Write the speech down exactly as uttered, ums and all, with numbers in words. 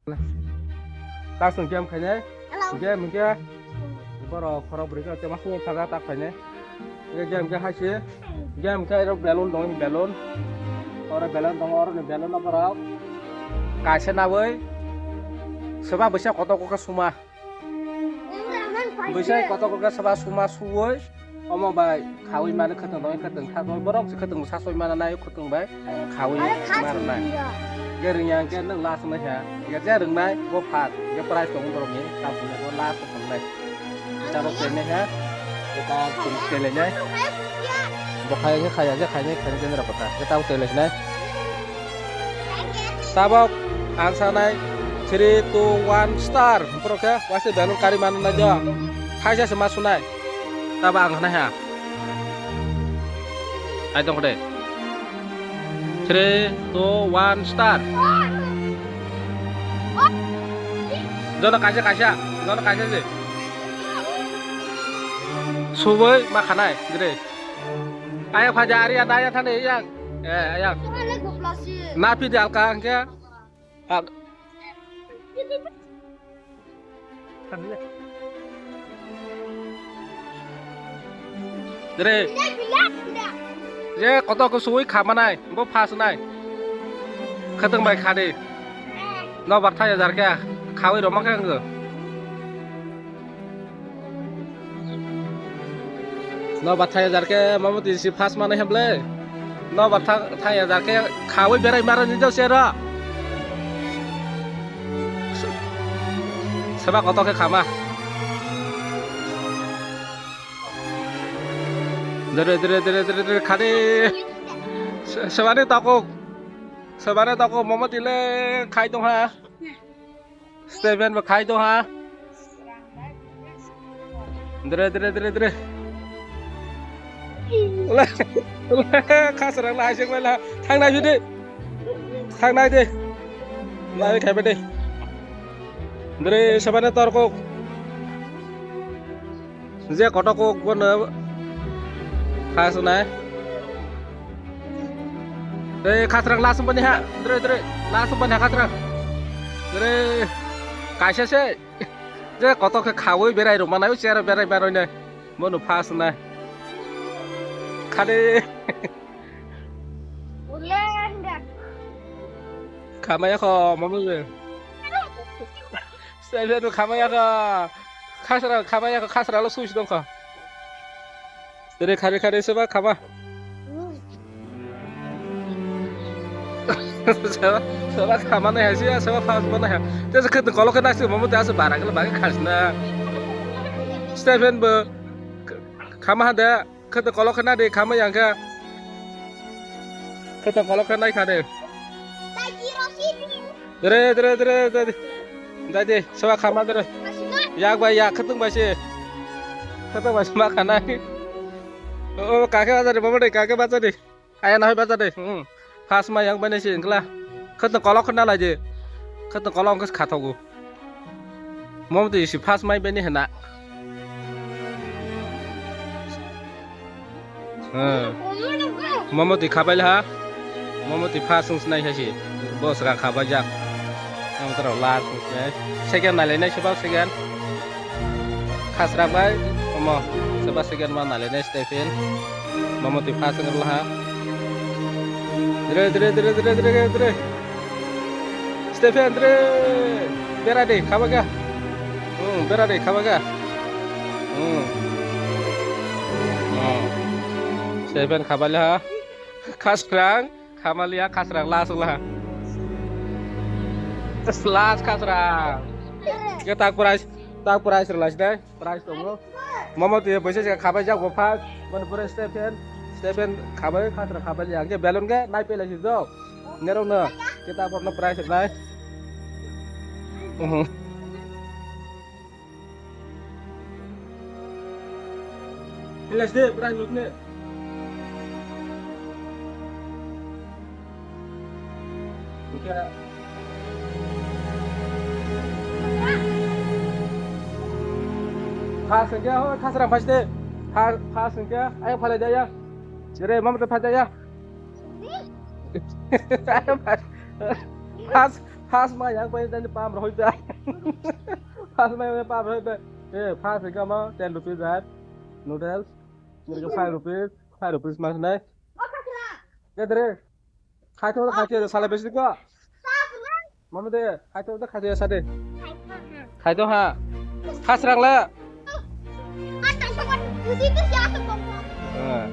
Last game khainai. Hello. Game hwnkhe borok khorok bwrwi khe tei masini thaga tak khainai. Hwnkhe game khe haise. Game khe oro balloon dong, balloon. Oro balloon dong, oro ni balloon no borok kaisa nawi. Soba bwsa kotor kok khe suma. Bwsa kotor kok khe soba suma suwi. Omo bai khawi mani khwtwng dong, khwtwng sa soi borok se khwtwng sa soi mana nai khwtwng bai khawi mani nai. Ge rwngya hwnkhe nwng last wngnai kha. Ge je rwngnai bo first, ge prize tongo borokni, tabuk bo last wngnai. Tabuk tengnai kha. Eta chwng tenlainai. Bo khai khe khaya, je khainai khainai jendra kotha. Ge tabuk tenlainai. Tabok ang sanai three, two, one, start. Borok khe waisa balloon kari mano nai do. Khaisa se ma sunai. Tabok ang hanai ha. Ai tong de. Three, two, one, start. Jono kaisa kaisa, jono kaisa se. Suboi ma khanai, dire. Ayak phaja ari ada ayak thani ayak. Eh, ayak. Napi di alka angke. Ak. Dre. Je koto ko sui khamanai, bo phas nai. Khatang bai khadi. No bar thaya jar khe khawi roma khe ango. No ba thai hajar khe mamo twi si first manwi hemle. No ba tha-, thai hajar khe khawi berai maro ni jao sero. Seba koto khe khama. Dere, dere, dere, dere, dere, khadi. Se-, sebani takuk. Sebani takuk mamo twi le khai tong ha. Stephen bo khai tong ha. Dre, dre, dre, dre. Khasrang la aisek bai la. Thangnai bidi. Thangnai de. Lai khai bidi. Dre, sebani torkuk. Je koto kok bono khas nai. Dre khasrang last bani ha, dre, dre, last bani ha khasrang. Dre kaisa se. Je koto khe khawi berai rok manai, chair berai berai ne. Bono phas nai. Khade. Ule handa. Khamaya kho, mama be. Stephen bo khamaya kha. Khasra khamaya kha, khasra lo switch dong kha. Tere khare khare seba khama. Seba, seba khama nai hasi ya, seba phas mana ya. Te se khit kolok na se momo te ase bara kala bagi khasna. Stephen bo khama hada. Khwtwng kolok khe na de, khamai yang khe. Khwtwng kolok khe nai kha de. Dere, dere, dere, dere. Dai de, seba khama dere. Yak bai yak, khwtwng bai se. Khwtwng bai se ma kha nai. O, o, kake bacha de, baba de, kake bacha de. Aya nahoi bacha de. Hmm. Phas ma yang bai nai se, wngkla. Khwtwng kolok khe na lai de. Khwtwng kolok wngkhe khathogo. Momo twi si phas mai bini hena. Hmm. Momo twi khabai ha. Momo twi phas wng sinai ha si. Bo sra khabai jak. Ang toro last wng sinai. Second nai lai nai se ba second. Khasra bai. Omo. Se ba second ma nai lai nai Stephen. Momo twi phas wng rwla ha. Dre, dre, dre. Stephen, dre. Bera de, khaba ga. Hmm, bera de, khaba ga. Hmm. Hmm. Stephen khabali ha. Khasrang, khamali ha, khasrang last la. Last khasrang. Ke tak prize, tak prize rwlai dai. Prize tongo. Momo twi pwisa se khabai jak bo first. Mani pore Stephen. Stephen khabai khatra khabai ya. Ke balloon ke nai pele si jok. Nerok no. Kita porno prize nai. Mhm. Pele si prize lut ne. Phas hwnkhe, hoi, khasrang phas de. Pha-, phas hwnkhe, ayang phalai de, ayang. Jere, mama de phas de, ayang. Phas, First ma yang pai tani pam rohoi pai. First ma yang pam rohoi pai. Eh, first ka ma ten rupees hat. Noodles. Ni ka five rupees. Five rupees mas nai. Ke dre. Khai to khai to sala besi ko. Mama de, khai to khai to sa de. Khai to ha. Khas rang le. Eh.